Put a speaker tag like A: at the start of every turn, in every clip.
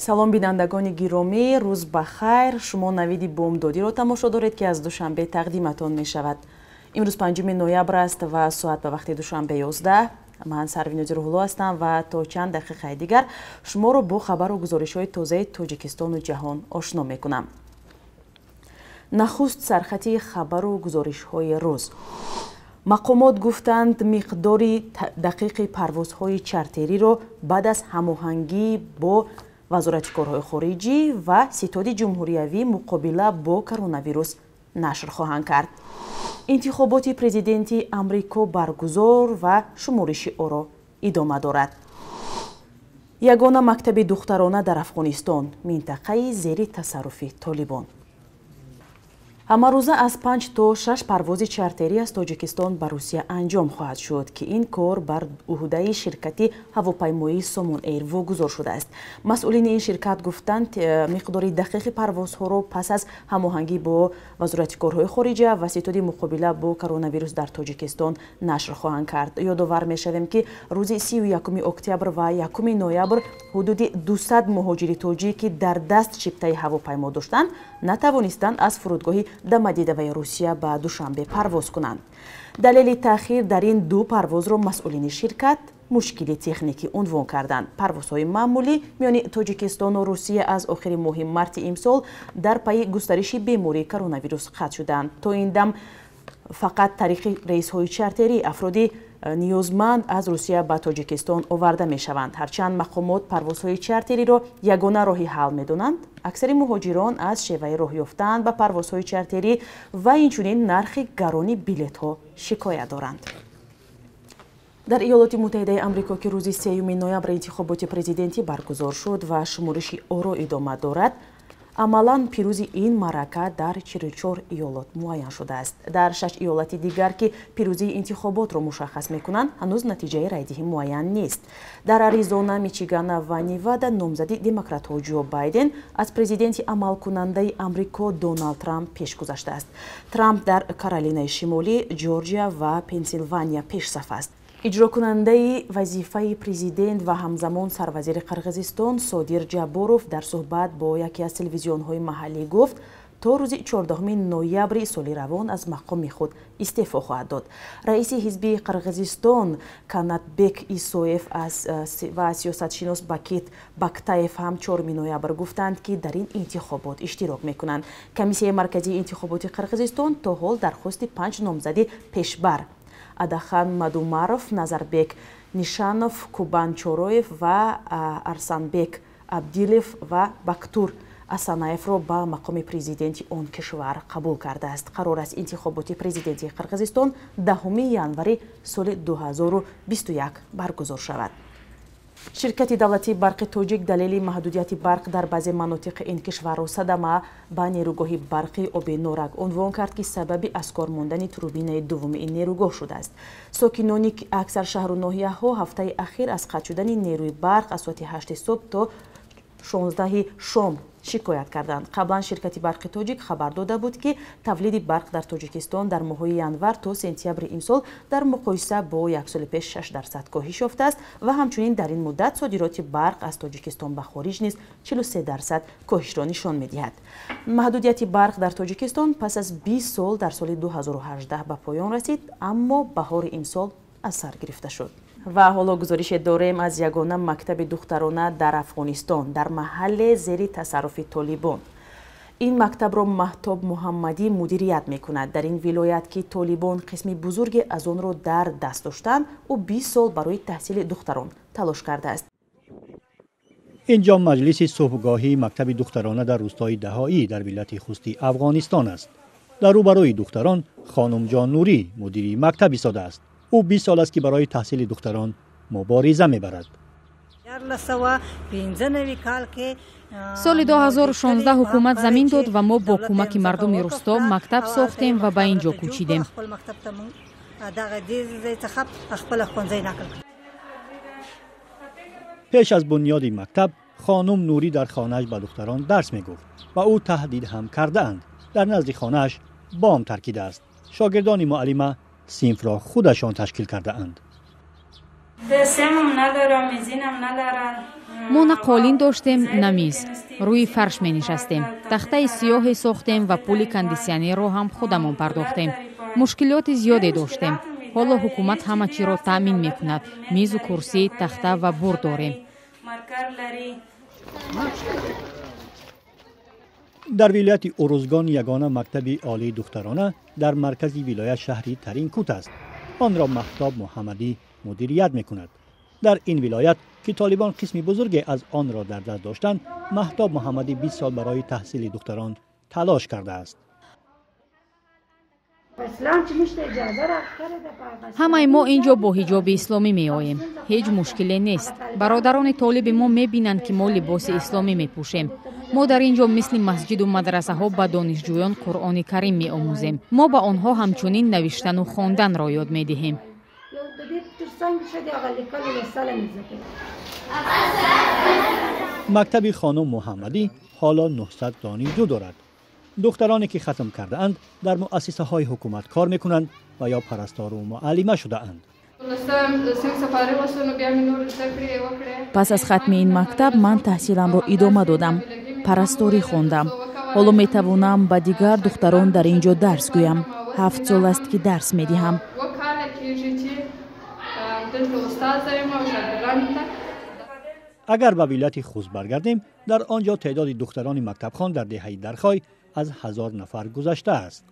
A: Салом, бинандагони гиромӣ, рӯз ба хайр. Шумо «Навиди бомдодиро» тамошо доред, ки аз Душанбе тақдиматон мешавад. Имрӯз 5 ноябр аст ва соат ба вақти Душанбе 11. Ман Сарвинози Рӯҳулло ҳастам ва то чанд дақиқаи дигар шуморо бо хабару гузоришҳои тозаи Тоҷикистону ҷаҳон ошно мекунам. Нахуст сархати хабару гузоришҳои рӯз. Мақомот гуфтанд, миқдори дақиқи парвозҳои чартериро баъд аз ҳамоҳангӣ бо Вазорати корҳои хориҷӣ ва Ситоди ҷумҳуриявӣ муқобила бо коронавирус нашр хоҳанд кард. Интихоботи президенти Амрико баргузор ва шумориши оро идома дорад. Ягона мактаби духтарона дар Афғонистон, минтақаи зери тасарруфи Толибон. Ҳамарӯза аз панҷ то шаш парвози чартерӣ аз Тоҷикистон ба Русия анҷом хоҳад шуд, ки ин кор бар уҳдаи ширкати ҳавопаймоии «Сомон Эйр» вогузор шудааст. Масъулини ин ширкат гуфтанд, миқдори дақиқи парвозҳоро пас аз ҳамоҳангӣ бо Вазорати корҳои хориҷа ва Ситоди муқобила бо коронавирус дар Тоҷикистон нашр хоҳанд кард. Ёдовар мешавем, ки рӯзи 31-уми октябр ва 1-уми ноябр ҳудуди 200 муҳоҷири тоҷик, ки дар даст чиптаи ҳавопаймо доштанд, натавонистанд аз фурудгоҳи Домодедовои Русия ба Душанбе парвоз кунанд. Далели таъхир дар ин ду парвозро масъулини ширкат мушкили техникӣ унвон карданд. Парвозҳои маъмулӣ миёни Тоҷикистону Русия аз охири моҳи марти имсол дар пайи густариши бемории коронавирус қатъ шуданд. То ин дам фақат тариқи рейсҳои чартерӣ афроди ниёзманд аз Русия ба Тоҷикистон оварда мешаванд. Ҳарчанд мақомот парвозҳои чартериро ягона роҳи ҳал медонанд, аксари муҳоҷирон аз шеваи роҳ ёфтан ба парвозҳои чартерӣ ва инчунин нархи гарони билетҳо шикоят доранд. Дар Иёлоти Муттаҳидаи Амрико, ки рӯзи 3 ноябр интихоботи президентӣ баргузор шуд ва шумориши оро идома дорад, амалан пирӯзи ин маърака дар 44 иёлот муайян шудааст. Дар шаш иёлати дигар, ки пирӯзии интихоботро мушаххас мекунанд, ҳанӯз натиҷаи райдиҳӣ муайян нест. Дар Аризона, Мичигана ва Невада номзади демократҳо Ҷо Байден аз президенти амалкунандаи Амрико Доналд Трамп пеш гузаштааст. Трамп дар Каролинаи Шимолӣ, Ҷорҷия ва Пенсилвания пешсаф аст. Иҷрокунандаи вазифаи президент ва ҳамзамон сарвазири Қирғизистон Содир Ҷабборов дар суҳбат бо яке аз телевизионҳои маҳаллӣ гуфт, то рӯзи 14 ноябри соли равон аз мақоми худ истеъфо хоҳад дод. Раиси ҳизби Қирғизистон Канатбек Исоев ва сиёсатшинос Бакит Бактаев ҳам 4 ноябр гуфтанд, ки дар ин интихобот иштирок мекунанд. Комиссияи марказии интихоботи Қирғизистон то ҳол дархости панҷ номзади пешбар: Адахан Мадумаров, Назарбек Нишанов, Кубан Чороев ва Арсанбек Абдилев ва Бактур Асанаевро ба мақоми президенти он кишвар қабул кардааст. Қарор аст, интихоботи президентии Қирғизистон 10 январи соли 2021 баргузор шавад. Ширкати давлатии «Барқи Тоҷик» далели маҳдудияти барқ дар баъзе манотиқи ин кишварро садама ба нерӯгоҳи барқи оби Норак унвон кард, ки сабаби аз кор мондани турбинаи дуввуми ин нерӯгоҳ шудааст. Сокинони аксар шаҳру ноҳияҳо ҳафтаи ахир аз қатъ шудани нерӯи барқ аз соати 8 субҳ то 16 шом шикоят карданд. Қаблан ширкати «Барқи Тоҷик» хабар дода буд, ки тавлиди барқ дар Тоҷикистон дар моҳҳои январ то сентябри имсол дар муқоиса бо як соли пеш 6% коҳиш ёфтааст ва ҳамчунин дар ин муддат содироти барқ аз Тоҷикистон ба хориҷ низ 43% коҳишро нишон медиҳад. Маҳдудияти барқ дар Тоҷикистон пас аз 20 сол дар соли 2018 ба поён расид, аммо баҳори имсол аз сар гирифта шуд. Ва ҳоло гузорише дорем аз ягона мактаби духтарона дар Афғонистон, дар маҳалле зери тасарруфи Толибон. Ин мактабро Маҳтоб Муҳаммадӣ мудирият мекунад. Дар ин вилоят, ки Толибон қисми бузурге аз онро дар даст доштанд, ӯ 20 сол барои таҳсили духтарон талош кардааст.
B: Ин ҷо маҷлиси субҳгоҳии мактаби духтарона дар рӯстои Даҳоӣ дар вилояти Хусти Афғонистон аст. Дар рӯбарӯи духтарон Хонумҷон Нурӣ, мудири мактаб, истодааст. Ӯ 20 сол аст, ки барои таҳсили духтарон мубориза мебарад.
C: Соли 2016 ҳукумат замин дод ва мо бо кӯмаки мардуми рӯсто мактаб сохтем ва ба ин ҷо кӯчидем.
B: Пеш аз бунёди мактаб хонум Нурӣ дар хонааш ба духтарон дарс мегуфт ва ӯ таҳдид ҳам кардаанд. Дар назди хонааш бомб таркидааст. Шогирдони муаллима синфро худашон ташкил кардаанд.
D: Семам надорам, мезинам надорам.
C: Мо на қолин доштем, на миз. Рӯи фарш менишастем. Тахтаи сиёҳе сохтем ва пули кондитсионерро ҳам худамон пардохтем. Мушкилоти зиёде доштем. Ҳоло ҳукумат ҳама чиро таъмин мекунад. Мизу курсӣ, тахта ва бур дорем.
B: Дар вилояти Урузгон ягона мактаби олии духтарона дар маркази вилоят шаҳри Таринкут аст. Онро Маҳтоб Муҳаммадӣ мудирият мекунад. Дар ин вилоят, ки толибон қисми бузурге аз онро дар даст доштанд, Маҳтоб Муҳаммадӣ 20 сол барои таҳсили духтарон талош кардааст.
C: Ҳамаи мо ин ҷо бо ҳиҷоби исломӣ меоем. Ҳеҷ мушкиле нест. Бародарони толиби мо мебинанд, ки мо либоси исломӣ мепӯшем. Мо дар ин ҷо мисли масҷиду мадрасаҳо ба донишҷӯён Қуръони Карим меомӯзем. Мо ба онҳо ҳамчунин навиштану хонданро ёд медиҳем.
B: Мактаби хонум Муҳаммадӣ ҳоло 900 донишҷӯ дорад. Духтароне ки хатм кардаанд дар муассисаҳои ҳукумат кор мекунанд ва ё парастору муаллима шудаанд.
A: Пас аз хатми ин мактаб ман таҳсиламро идома додам, парасторӣ хондам. Ҳоло метавонам ба дигар духтарон дар ин ҷо дарс гӯям. 7 сол аст, ки дарс медиҳам.
B: Агар ба вилояти Хуст баргардем, дар он ҷо теъдоди духтарони мактабхон дар деҳаи Дархой аз 1000 нафар гузаштааст.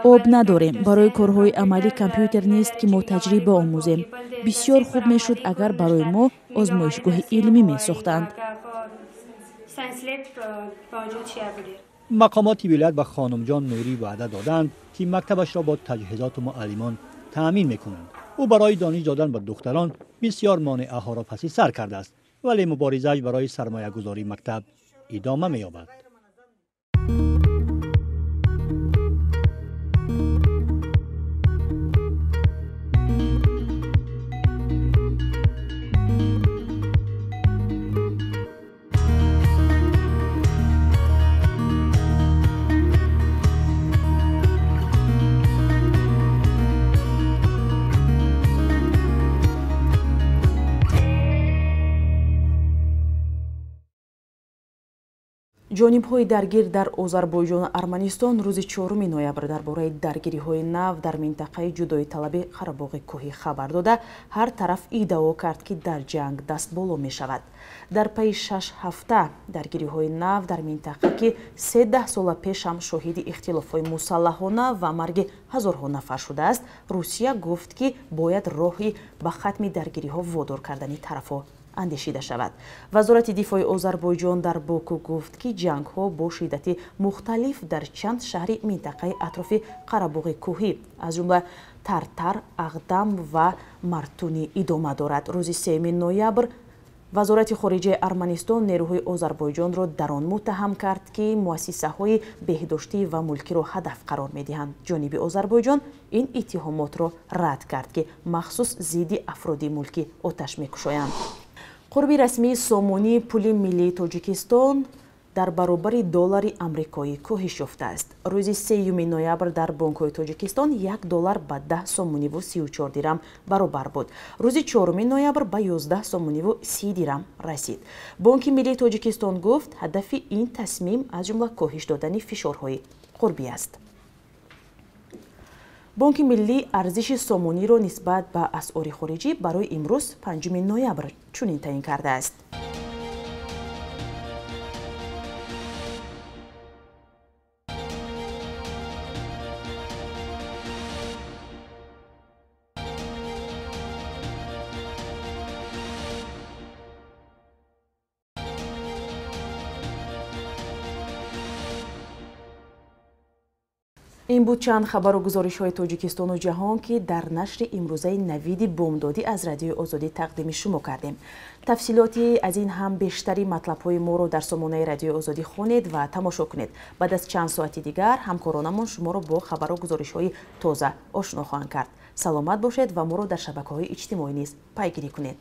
A: Об надорем. Барои корҳои амалӣ компютер нест, ки мо таҷриба омӯзем. Бисёр хуб мешуд, агар барои мо озмоишгоҳи илмӣ месохтанд.
B: Мақомоти вилоят ба хонумҷон Нурӣ ваъда доданд, ки мактабашро бо таҷҳизоту муаллимон таъмин мекунанд. Ӯ барои дониш додан ба духтарон бисёр монеаҳоро паси сар кардааст, вале муборизааш барои сармоягузории мактаб идома меёбад.
A: Ҷонибҳои даргир дар Озарбойҷону Арманистон рӯзи 4 ноябр дар бораи даргириҳои нав дар минтақаи ҷудоиталаби Қарабоғи кӯҳӣ хабар дода, ҳар тараф иддао кард, ки дар ҷанг дастболо мешавад. Дар пайи 6 ҳафта даргириҳои нав дар минтақа, ки 13 сола пеш ҳам шоҳиди ихтилофҳои мусаллаҳона ва марги ҳазорҳо нафар шудааст, Русия гуфт, ки бояд роҳи ба хатми даргириҳо водор кардани тарафҳо андешида шавад. Вазорати дифои Озарбойҷон дар Боку гуфт, ки ҷангҳо бо шиддати мухталиф дар чанд шаҳри минтақаи атрофи Қарабоғи кӯҳӣ, аз ҷумла Тартар, Ағдам ва Мартунӣ идома дорад. Рӯзи 3 ноябр Вазорати хориҷаи Арманистон нерӯҳои Озарбойҷонро дар он муттаҳам кард, ки муассисаҳои беҳдоштӣ ва мулкиро ҳадаф қарор медиҳанд. Ҷониби Озарбойҷон ин иттиҳомотро рад кард, ки махсус зидди афроди мулкӣ оташ мекушоянд. Қурби расмии сомонии пули миллии Тоҷикистон дар баробари доллари амрикоӣ коҳиш ёфтааст. Рӯзи 3 ноябр дар бонкҳои Тоҷикистон 1 доллар ба 10 сомониву 34 дирам баробар буд. Рӯзи 4 ноябр ба 11 сомониву 30 дирам расид. Бонки миллии Тоҷикистон гуфт, ҳадафи ин тасмим аз ҷумла коҳиш додани фишорҳои қурбӣ аст. Бонки миллӣ арзиши сомониро нисбат ба асъори хориҷӣ барои имрӯз 5 ноябр чунин таъин кардааст. Ин буд чанд хабару гузоришҳои Тоҷикистону ҷаҳон, ки дар нашри имрӯзаи навиди бомдодӣ аз Радиои Озодӣ тақдими шумо кардем. Тафсилоти аз ин ҳам бештари матлабҳои моро дар сомонаи Радиои Озодӣ хонед ва тамошо кунед. Баъд аз чанд соати дигар ҳамкоронамон шуморо бо хабару гузоришҳои тоза ошно хоҳанд кард. Саломат бошед ва моро дар шабакаҳои иҷтимоӣ низ пайгирӣ кунед.